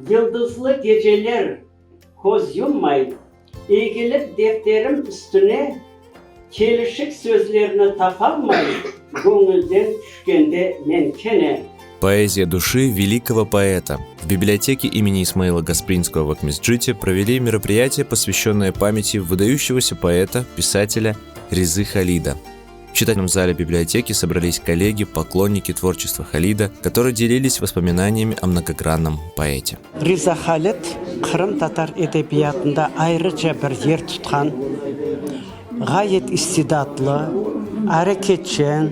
Yıldızlı geceler köz yummay, Egilip defterim üstüne, Kelişik sözlerni tapalmay, Göñülden tüşkende men kene. Поэзия души великого поэта. В библиотеке имени Исмаила Гаспринского в Акмесджите провели мероприятие, посвященное памяти выдающегося поэта, писателя Резы Халида. В читательном зале библиотеки собрались коллеги, поклонники творчества Халида, которые делились воспоминаниями о многогранном поэте. Riza Halid qırımtatar edebiyatında ayrıca bir yer tutqan, ğayet istidatlı, areketçen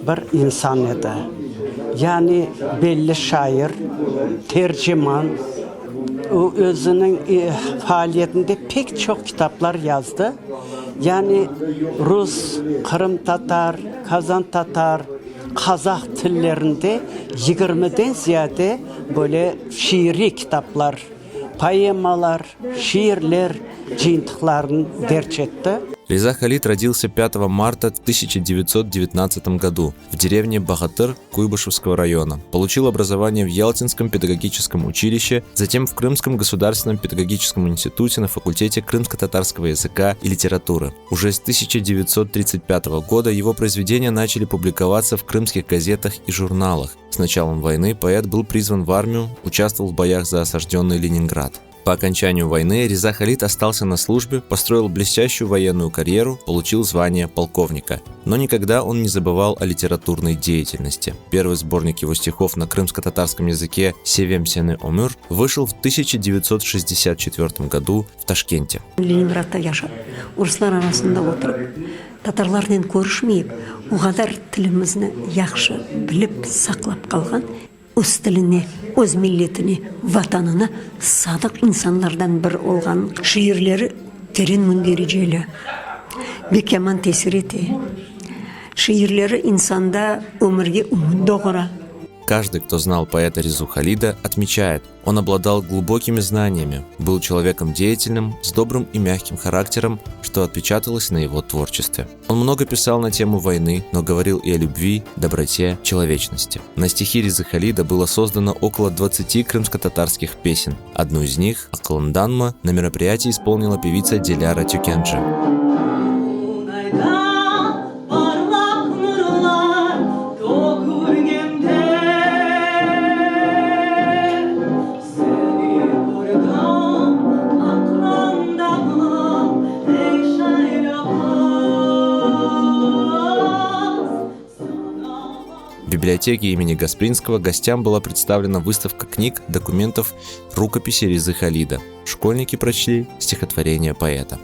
bir insan edi. Yani belli şair, terciman. O özüniñ faaliyetinde pek çoq kitaplar yazdı. Yani rus, qırımtatar, kazantatar, qazah tillerinde yigirmiden ziyade böyle şiiriy kitaplar, poemalar, şiirler cıyıntıqlarını derc etti. Riza Halid rodился 5 марта 1919 году в деревне Багатыр Куйбышевского района. Получил образование в Ялтинском педагогическом училище, затем в Крымском государственном педагогическом институте на факультете крымско-татарского языка и литературы. Уже с 1935 года его произведения начали публиковаться в крымских газетах и журналах. С началом войны поэт был призван в армию, участвовал в боях за осажденный Ленинград. По окончанию войны Реза Халид остался на службе, построил блестящую военную карьеру, получил звание полковника. Но никогда он не забывал о литературной деятельности. Первый сборник его стихов на крымско-татарском языке «Sevem seni ömür» вышел в 1964 году в Ташкенте. Leningradda yaşap, ruslar arasında oturıp, tatarlarnen körüşmeyip, o qadar tilimizni yahşı bilip saqlap qalğan, öz tiline, öz milletine, Vatanına sadıq insanlardan biri olğan. Şiirleri teren mündericeli, bek yaman tesir ete. Şiirleri insanda ömürge ümüt doğura. Каждый, кто знал поэта Резу Халида, отмечает, он обладал глубокими знаниями, был человеком деятельным, с добрым и мягким характером, что отпечаталось на его творчестве. Он много писал на тему войны, но говорил и о любви, доброте, человечности. На стихи Резы Халида было создано около 20 крымско-татарских песен. Одну из них, «Акылынданма», на мероприятии исполнила певица Диляра Тюкенджи. В библиотеке имени Гаспринского гостям была представлена выставка книг, документов, рукописи Резы Халида. Школьники прочли стихотворение поэта.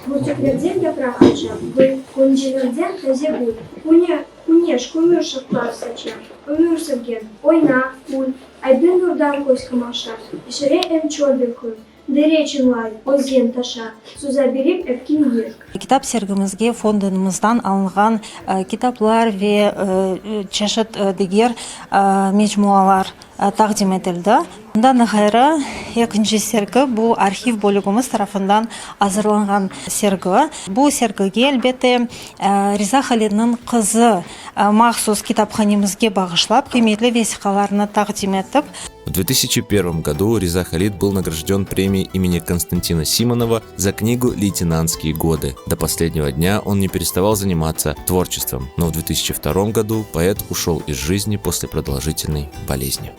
Bürtüklerden yapraq aça, Gül, göncelerden taze gül. Küne, küneş kömür şaqlar saça, Ömür sevgen, oyna, kül. Aydın nurdan köz qamaşa, Yeşere em çöl de kün. Dere çıñlay, özen taşa, Suza berip epkin yel. Kitap sergimizge fondumızdan alınğan kitaplar ve çeşit diger mecmualar taqdim etildi. Bundan da ğayrı, ekinci sergi, bu arhiv bölügimiz tarafından azırlanğan sergi. Bu sergige, elbette, Riza Halidniñ qızı mahsus kitaphanemizge bağışlap, qıymetli vesiqalarnı taqdim etip, В 2001 году Реза Халид был награжден премией имени Константина Симонова за книгу «Лейтенантские годы». До последнего дня он не переставал заниматься творчеством, но в 2002 году поэт ушел из жизни после продолжительной болезни.